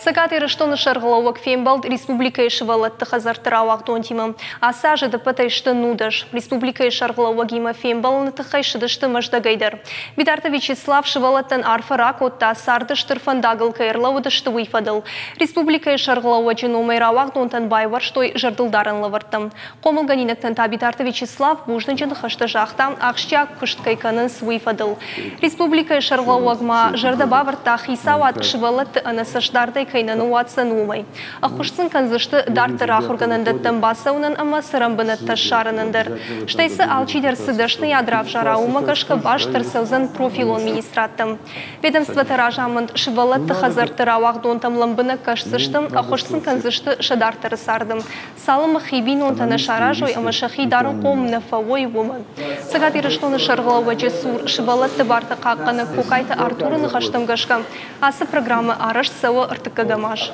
Цӕгат Ирыстоны сӕргълӕууӕг фембӕлд республикӕйы сывӕллӕтты хӕдзӕртты рауагъдонтимӕ. Ацы азы ӕдӕппӕтӕй сты 19. Республикӕйы сӕргълӕууӕгимӕ фембӕлыны тыххӕй ссыдысты Мӕздӕгӕй дӕр. Битарты Вячеслав сывӕллӕттӕн арфӕ ракодта, царды стыр фӕндагыл кӕй ӕрлӕууыдысты, уый фӕдыл. Республикӕйы сӕргълӕууӕджы номӕй рауагъдонтӕн байуӕрстой зӕрдылдарӕн лӕвӕрттӕ. Хъомылгӕнинӕгтӕн та Битарты Вячеслав бузныджы ныхӕстӕ загъта, ахсджиаг куыст кӕй кӕнынц, уый фӕдыл. Республикӕйы сӕргълӕууӕг ма зӕрдӕ бавӕрдта, хицауад сывӕллӕтты ӕнӕцӕстдардӕй кӕй нӕ ныууадздзӕн, уымӕй. Ӕххуыс сын кӕндзысты дарддӕр ахуыргӕнӕндӕттӕм бацӕуынӕн ӕмӕ цӕрӕнбынӕттӕ ссарынӕн дӕр. Стӕй сӕ алчидӕр цы дӕсныйад равзара, уымӕ гӕсгӕ баст ӕрцӕудзӕн профилон министрадтӕм. Ведомствоты разамынд сывӕллӕтты хӕдзӕртты рауагъдонтӕм лӕмбынӕг кӕсдзысты, ӕххуыс сын кӕндзысты сӕ дарддӕры царды. Цалынмӕ хи бинонтӕ нӕ саразой ӕмӕ сӕхи дарынхъом нӕ фӕуой, уымӕн. Цӕгат Ирыстоны сӕргълӕууӕджы цур сывӕллӕтты барты хъахъхъӕнӕг Кокайты Артуры ныхӕстӕм гӕсгӕ, ацы программӕ арӕзт цӕуы ӕртыккӕгӕм аз.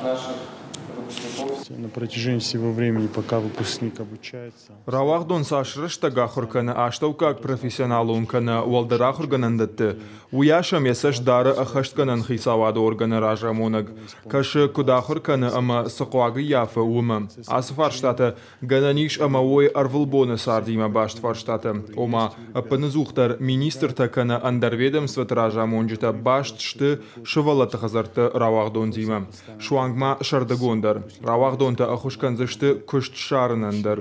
На протяжении всего времени, пока выпускник обучается. Рауагъдон цас рӕстӕг ахуыр кӕны астӕуккаг профессионалон кӕнӕ уӕлдӕр ахуыргӕнӕндӕтты, уыйас ӕм йӕ цӕст дары ӕххӕстгӕнӕн хицауады органы разамонӕг, кӕсы, куыд ахуыр кӕны ӕмӕ цы хъуаг ӕййафы, уымӕ. Ацы фарстатӕ гӕнӕн ис ӕмӕ уой ӕрвылбоны цардимӕ баст фарстатӕ, ома ӕппыныдзухдӕр министртӕ кӕнӕ ӕндӕр ведомствоты разамонджытӕ баст сты сывӕллӕтты хӕдзӕртты рауагъдонтимӕ. Суанг ма сӕрдыгон дӕр. Рауагъдонтӕ ӕххуыс кӕндзысты куыст ссарынӕн дӕр.